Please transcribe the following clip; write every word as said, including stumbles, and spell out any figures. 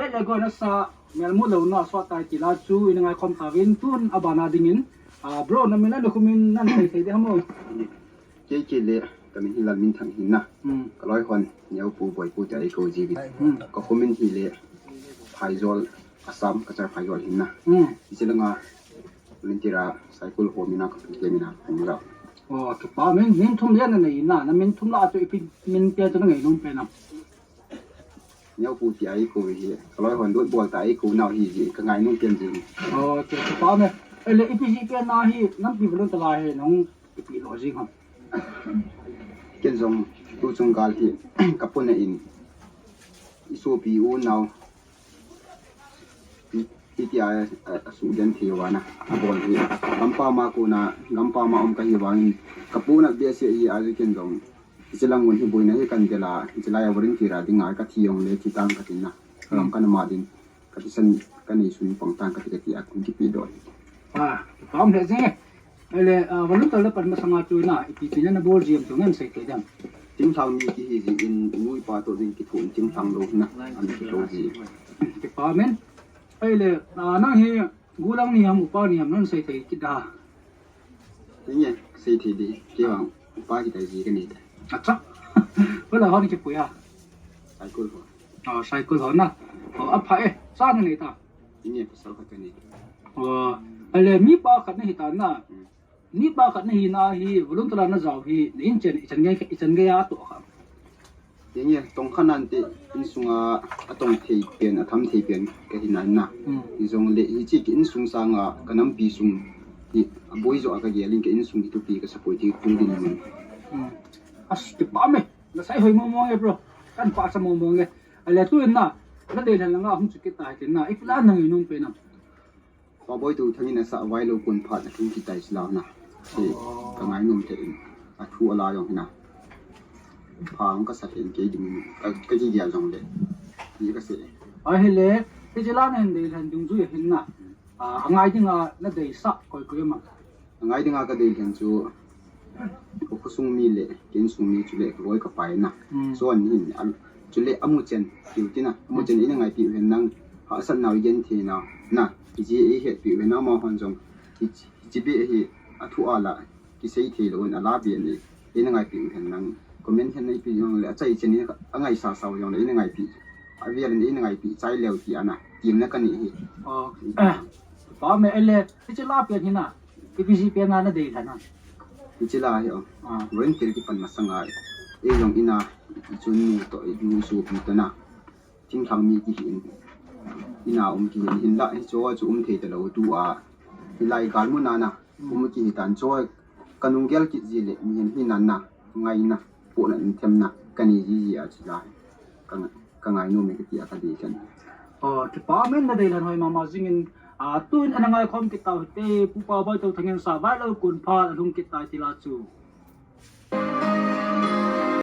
Pele go na sa, melmu lo na so tai ti la chu, ina ngai khom ta vin tun abana dingin. Ah, bro, na min na khumin nan sei sei de hamo. Kei kei le, ka min hi Lalminthang hin na. Hmm. Ka loi hon, Neo Pu Boi Pu te ai ko ji vin. Hmm. Ka khumin hi le, Phaijol, Assam, ka char Phaijol hin na. Hmm. Isi langa, volunteer a, Saikul ho mina ka pute mina, ka pute mina. Oh, kipa min, min thum le na nei na, na min thum la chu ipi min te chu na ngai nom pe na. Neo Pu ti ai ko hi, ka loi hon dot bol ta ai ko nau hi ji, ka ngai nom pen ji. Oh, kipa me. Ele ipi ji pe na hi, nampi volunteer la hi, nong ipi lo ji ham. Ken jong, tu chung gal hi, ka puna in, i sopi u nau, Hitia, a, a suhden thei uva na, a bol hi. Gampam a kona, gampam a um kahi vangin, ka puna behseh hi a, ken jong, hiche lang un hi boina hi kan del a, hiche lai a volunteer a dinga ka thi jong le thi tang ka tin na. Ka lam ka na ma ding, ka thisan ka nei sun pang tang ka ti ka ti a, kum kipe doh. Ah, pam le jeng e. Ele, ah, volunteer le pan masanga chu na, ipi pi na na bol ji ham chu ngan sei thei dem. Thinglhang mi kihi ji in, i nu i pa toh ding kithum thinglhang lou na, an kithum ji. Kipa men. Ele, ah, nang hi gulang ni ham, upa ni ham, nang sei thei kit da. Nge, sei thei di, kei vang, upa kitai ji ka nei da. Acha. Wala hon kipui a. Saikul ho. Oh, Saikul ho na. Oh, apha e, cha na nei ta. Nge, pasal khat ka nei. Oh, ele, mipa khat na hi ta na. Hmm. Mipa khat na hina hi, volunteer a na jao hi, na inchen, ichan gei, ichan gei a toh kha. Henge, tong khat nan te, insunga, atong thei pen, atham thei pen, ka hina na. Hmm. Hijongle, hiche ki insung sanga, ka nampi sung, hi, aboi jo a ka gel in, ka insung hi thupi, ka support hi, tu din mun. Hmm. As, kipa me, na sai hoi mo mo nge, bro. Kan pa sa mo mo nge. Ale tu in na, na dei lhan langa, hung chu kit ta, kit na. Ipi la na ngai nom pe na. Paboi tu thangin asa vai lo kun phat a thung kitai sila na. Si, ka ngai nom te in. A thu ala jong hina. Pha ang ka sa ten kei ding ka, ka ji dia jong le. Ni ka se. Ahile, hiche la na hin dei lhan dung ju hin na. Ah, angai dinga na dei sa koi koi ma. Angai dinga ka dei lhan chu. Ka khosung mi le, ka insung mi chule, ka loi ka pai na. Mm. Chuan hin, a, chule amu chen, tiu tina, amu chen ina ngaipi u hen nang, hahsatna u i gen thei na, na, hiche i hetpi u hen nang, amahon jong, hi, hiche beh hi, a thu a la, kisei thei lou in, a la beh ni, ina ngaipi u hen nang, comment hen na ipi jong le, achai chen in, angaisa sa u jong le, ina ngaipi, avel in, ina ngaipi, chai leu ti ana, tim na ka nei hi. Oh, eh, pa me ele, hiche la pen hi na, Ipi ji pen a na dei lhan a. Hiche la hi o. Ah. Volunteer kipan masanga. Ei jong ina, i chun nu toh, i nu sopi toh na. Thinglhang mi kihi in. Ina um kihi in. Hinla, hiche chu um thei talou tu a. Hilai gal mun a na. Hmm. Um kihi tan chu. Ka nung gel kit ji le, mi hin hi nan na. Ngai na. Pohna in them na. Ka nei ji ji a hiche la. Ka ngai. Ka ngai nom e ka ti a ka dei lhan. Oh, kipa men na dei lhan hoi mama jingin, ah, tuin ana ngai khom kit tau hite, Pupa Boito Thangin sa vai lo kun pha a lhung kit tai ti la chu.